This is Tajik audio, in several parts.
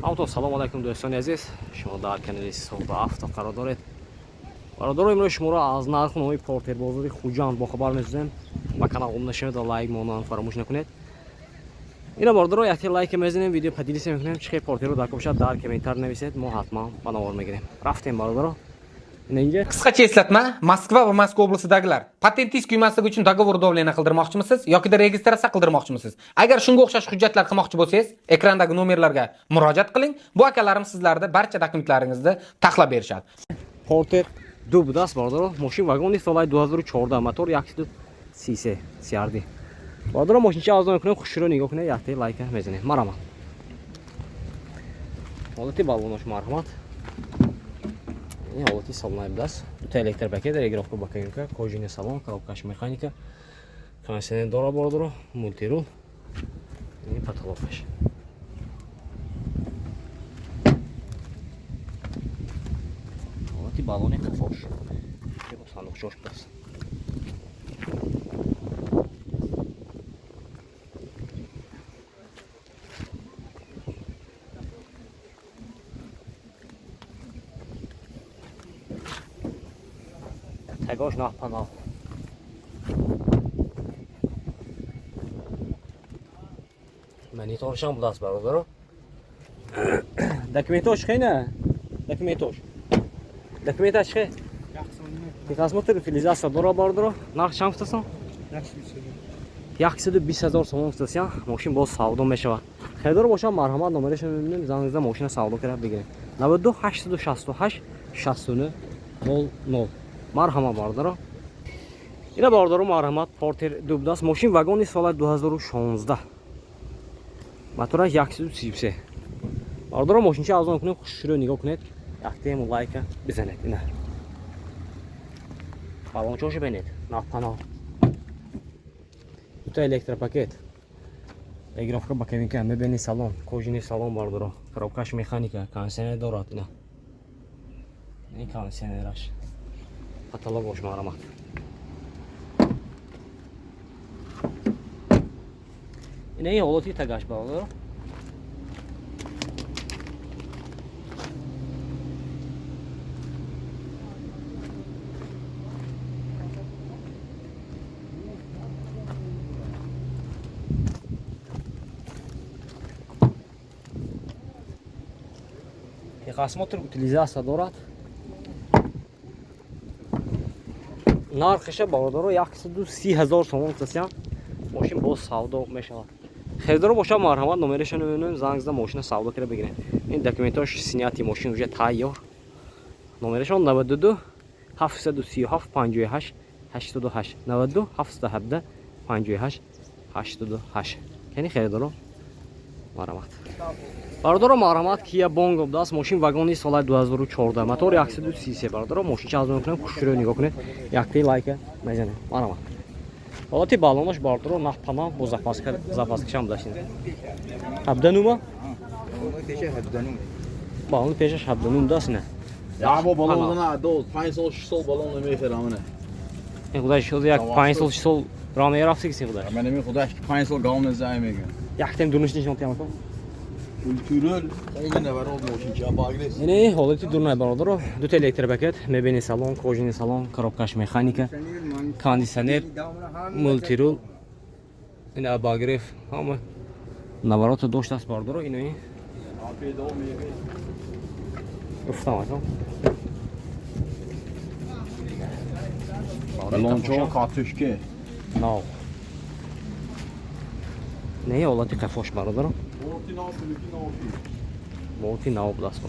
Авто, салом алайкум, дӯстони азиз. Шумо дар канали Суғда Авто қарор доред. Бародаро, имрӯз шуморо аз нарху номи Портер бозори Хуҷанд бохабар месозем. Ба канал обуна шавед ва лайк мондан фаромӯш накунед. Ина бародаро, якте лайк мезанем, видео поделиться мекунем. Чӣ хел Портеро дар бошад, дар комментар нависед, мо ҳатман ба навор мегирем. Рафтем, бародаро. Ина инҷа. Qisqacha eslatma: Moskva va Moskva oblastиdagilar, patentingiz kuymasligi uchun договор давления qildirmoqchimisiz yokida registratsiya qildirmoqchimisiz? Agar shunga o'xshash hujjatlar qilmoqchi bo'lsangiz, ekrandagi nomerlarga murojaat qiling. Bu akalarim sizlarni barcha dokumentlaringizni taxlab berishadi. Портер ду будааст, бародаро. Мошин вагони солаи 2014, мотор 133 CRD. Бародаро, мошинча аз мекунем, хушро нигоҳ кунед, якте лайка мезанем. Марҳамат. Ҳолати баллонош, марҳамат. Ин ҳолати салонай будааст. Дута электропакет, регулировка боковинка, кожаный салон, коробкаш механика, кондиционер дора, бародаро, мультирул. Ин потолокаш. Ҳолати баллони қафош. Сандуқчош будааст. Тагош нахпанав. Мониторшам будааст, бародаро. Документош хе на? Документош. Документаш хе? Техосмотр, утилизация дора, бародаро. Нарх чанд гуфтасан? 120 ҳазор сомон гуфтасян. Мошин боз савдо мешавад. Харидор бошад, марҳамат, номерашро мебинем, занг зада мошина савдо карда бигирем. 92 868 69 00. Марҳамат, бародаро. Ина бародаро, марҳамат, Портер ду будааст. Мошин вагони соли 2016. Мотораш 133. Бародаро, мошинча аз он кунем, хушрӯ нигоҳ кунед. Яктему лайка бизанед. Ина. Балончошо бинед. Нахпано. Дута электропакет. Регулировка боковинка, мебини салон, кожаный салон, бародаро. Коробкаш механика, кондиционер дорад ина. Ин кондиционераш. Потолок бош, марҳамат. Ина ин ҳолати тагаш, бародаро. Техосмотр, утилизация дорад. Нархиша, бародаро, 130 ҳазор сомон гуфтасям. Мошин боз савдо мешавад. Харидоро бошад, марҳамат, номерашро мебинем, занг зада мошина савдо карда бигирем. Ин документош снятый, мошин уже тайёр. Номерашон 92 737 58 88, 92 717 58 88. Кани, харидоро, марҳамат. Бародаро, марҳамат, Кия Бонго будааст. Мошин вагони соли 2014, мотор 133. Бародаро, мошинча аз мекунем, хушрӯ нигоҳ кунед. Яктаи лайка мезанем. Марҳамат. Ҳолати баллонош, бародаро, нахпана, бо запаска, запаскашам будааст. 17 нума? Баллони пешаш 17 нум будааст, ина. Я бо баллон на до 5 сол, 6 сол баллон намехерам, не. Ин худаш шуд як 5 сол, 6 сол роҳ мерафти ки худаш. Ман нами худаш 5 сол гав незай мегам. Яктем дурниш нишон тиям кун. Культурал полный наворот мошинча багрес. Ини ҳолати дурнай, бародаро. Дута электропакет, мебини салон, кожаный салон, коробкаш механика, кондиционер, мультирул. Ин обогрев, ҳама наворото доштааст, бародаро, инои. Гуфтам ака. Баллончо катушке. Нав. Не ҳолати қафош, бародаро. Болти нав будааст.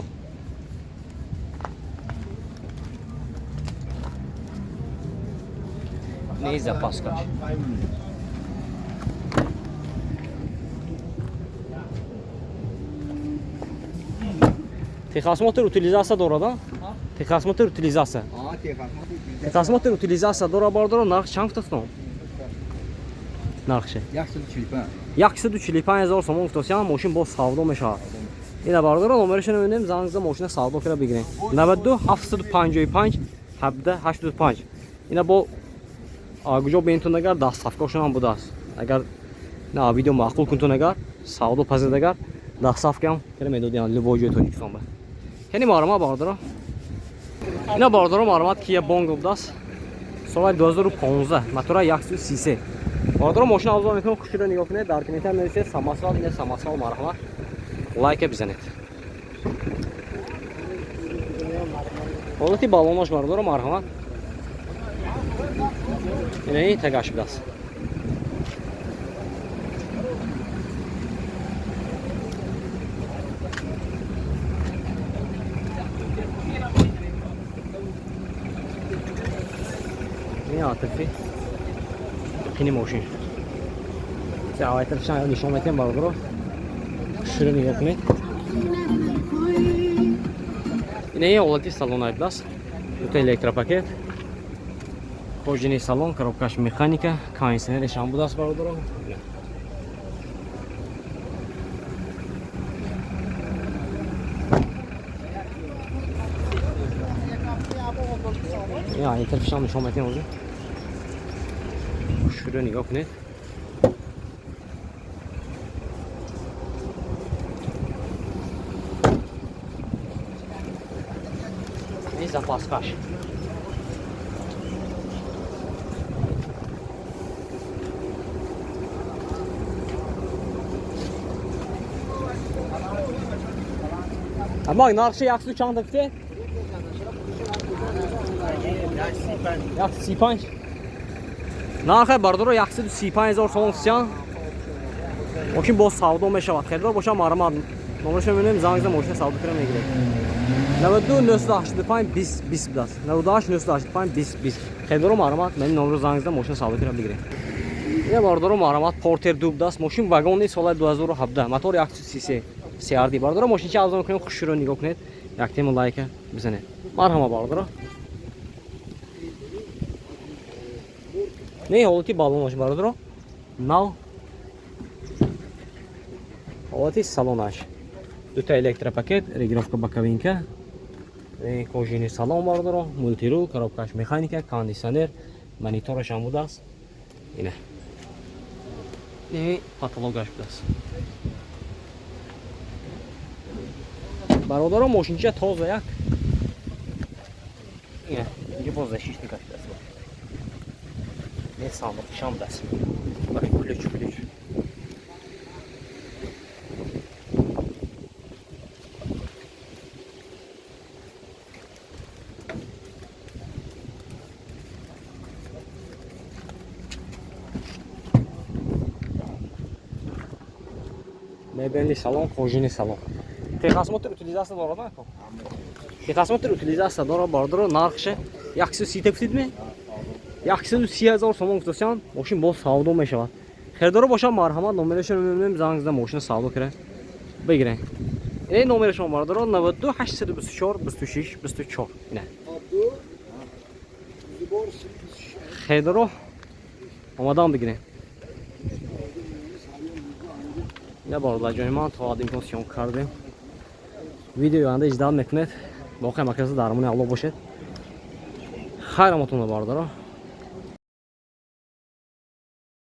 Не запаскаш. Техосмотр, утилизация дорад, а? Техосмотр, утилизация. Техосмотр, утилизация дорад, бародаро, нарх чанд гуфтастон? Нархше? 145 ҳазор сомон гуфтасям, мошин боз савдо мешавад. Ина бародаро, номерашро мебинем, занг зада мошина савдо карда бигирем. 92 755 17 85. Ина бо куҷо бинтон, агар доставкашон ҳам будааст. Агар на видео маъқул кунтон, агар савдо пазед, агар Доставкам кара медодиан любой ҷои Тоҷикистон ба. Кани марҳамат, бародаро. Ина, бародаро, марҳамат, Kia Bongo будааст. Соли 2015, мотора 133. Бародаро, мошина обзор мекунам, хуширо нигоҳ кунед, дар комментар нависед самосвал, ина самосвал, марҳамат. Лайка бизанед. Ҳолати баллонош, бародаро, марҳамат. Ина ин тагаш будааст. Ин атрофи қини мошин. Авайтаршан нишон метиҳам, бародаро. Хуширо нигоҳ кунед. Ина ин ҳолати салонай будааст. Дута электропакет. Кожаный салон, коробкаш механика, кондиционераш ҳам будааст, бародаро. Я, ин тарафишам нишон метиҳам ҳозир. Хуширо нигоҳ кунед. Ин запаскаш. Аммо нархи яксу чанд гуфте? 135. Нархи, бародаро, 135 ҳазор сомон фисян. Мошин боз савдо мешавад. Харидор боша, марҳамат. Номерашо мебинем, занг зада мошина савдо кира мегиред. 92 985 20 20 будааст. 98 985 20 20. Харидоро, марҳамат, мани номерро занг зада мошина савдо кира бигиред. Ина, бародаро, марҳамат, Портер 2 будааст. Мошин вагони, соли 2017, мотор 133 CRD. Бародаро, мошинча обзор мекунем, хуширо нигоҳ кунед. Як тема лайка бизанед. Марҳамат, бародаро. Не ҳолати баллонаш, бародаро. Нав. Ҳолати салонаш. Дута электропакет, регулировка боковинка. Кожаный салон, бародаро, мультирул, коробкаш механика, кондиционер, монитораш ҳам будааст. Ина. Не потологаш будааст. Бародаро, мошинча тоза як. Ина, инҷо боз защитникаш будааст. Не сандуқчам будааст. Бак, ключ, ключ. Мебельный салон, кожаный салон. Техосмотр, утилизация дорад нако? Техосмотр, утилизация дорад, бародаро, нархше 130 гуфтидми? 130 ҳазор сомон гуфтасян, мошин боз савдо мешавад. Харидоро боша, марҳамат, номерашро мебинем, занг зада мошина савдо кира бигирем. Ин номерашон, бародаро, 92 824 26 24. Ина. Харидоро омадан бигирем. Я бародарҷони ман, то ҳад имкон съёмка кардем. Видеои оянда иҷдат мекунед. Боқи ҳамакаса дар амони Аллоҳ бошед. Хайр, аматонда, бародаро.